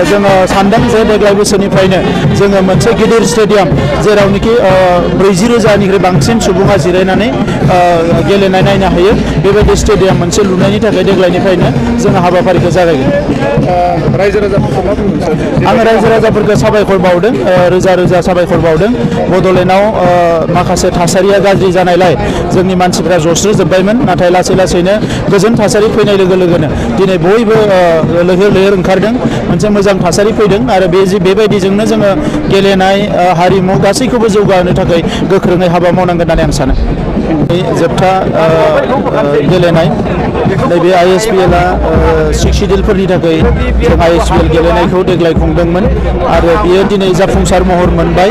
जोङो सानदों जे देग्लाय बोसोरनिफ्रायनो जोङो मोनसे गिदिर स्टेडियाम जेरावनोखि 40,000निख्रुइ बांसिन सुबुङा जिरायनानै गेलेनाय नायनो हायो बेबायदि स्टेडियाम मोनसे लुनायनि थाखाय देग्लायनिफ्रायनो जोङो हाबाफारिखौ जागायगोन। आङो रायजो राजाफोरखौ साबायखर बावदों, रोजा रोजा साबायखर बावदों। बड'लेण्डआव माखासे थासारिया गाज्रि जानायलाय जोंनि मानसिफ्रा जस्रोजोब्बायमोन, नाथाय लासै लासैनो गोजोन थासारि फैनाय लोगो लोगोनो दिनै बयबो लैहोर लैहोर ओंखारदों, मोनसे मोजां थासारि फैदों आरो बेबायदिजोंनो जोङो गेलेनाय हारिमु गासैखौबो जौगाहोनो थाखाय गोख्रोङै हाबा मावनांगोन होननानै आं सानो। जोबथा गेलेनाय नैबे ISPL-आ 6 सिडिउलफोरनि थाखाय जों ISPL गेलेनायखौ देग्लाय खुंदोंमोन आरो बियो दिनै जाफुंसार महर मोनबाय।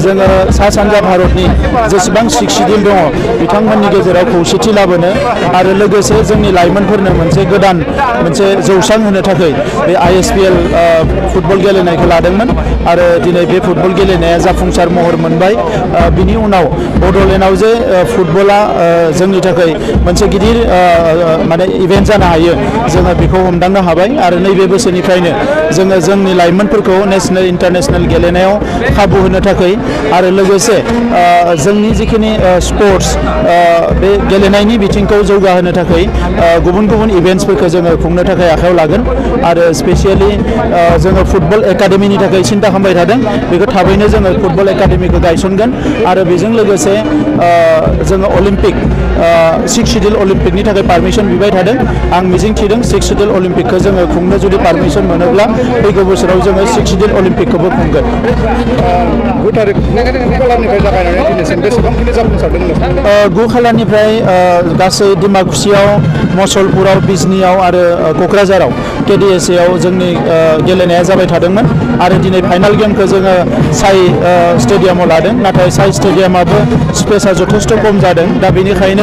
जोङो सा सानजा भारतनि जेसेबां 6 सिडिउल दङ बिथांमोननि गेजेराव खौसेथि लाबोनो आरो लोगोसे जोंनि लाइमोनफोरनो मोनसे जौसां होनो थाखाय बे ISPL फुटबल गेलेनायखौ लादोंमोन आरो दिनै बे फुटबल गेलेनाया जाफुंसार महर मोनबाय। बिनि उनाव बड'लेण्डआव जे फुटबला जोंनि थाखाय मोनसे गिदिर माने इभेन्ट जानो हायो जोङो बेखौ हमदांनो हाबाय आरो नैबे बोसोरनिफ्रायनो जोङो जोंनि लाइमोनफोरखौ नेसनेल इन्टारनेसनेल गेलेनायाव खाबु होनो थाखाय आरो लोगोसे जोंनि जिखिनि स्पर्ट्स बे गेलेनायनि बिथिंखौ जौगाहोनो थाखाय गुबुन गुबुन इभेन्ट्सफोरखौ जोङो खुंनो थाखाय आखायाव लागोन आरो स्पेसियेलि जोङो फुटबल एकाडेमिनि थाखाय सिन्था खालामबाय थादों। बेखौ थाबैनो जोङो फुटबल एकाडेमिखौ गायसनगोन आरो बेजों लोगोसे जोङो अलिम्पिक 6 सिडिउल अलिम्पिकनि थाखाय पारमिसन बिबाय थादों। आं मिजिं थिदों 6 सिडिउल अलिम्पिकखौ जोङो खुंनो जुदि पारमिसन मोनोब्ला फैगौ बोसोराव जोङो 6 सिडिउल अलिम्पिकखौबो खुंगोन। 9 खालारनिफ्राय जागायनानै दिनैसिम बेसेबांखिनि जाफुंसारदों? 9 खालारनिफ्राय गासै डिमाकुसियाव, मसलपुराव, बिजनीआव आरो क'क्राझाराव KDSA-आव जोंनि गेलेनाया जाबाय थादोंमोन आरो दिनै फाइनाल गेमखौ जोङो साइ स्टेडियामाव लादों, नाथाय साइ स्टेडियामाबो स्पेसा जथेस्थ' खम जादों। दा बेनिखायनो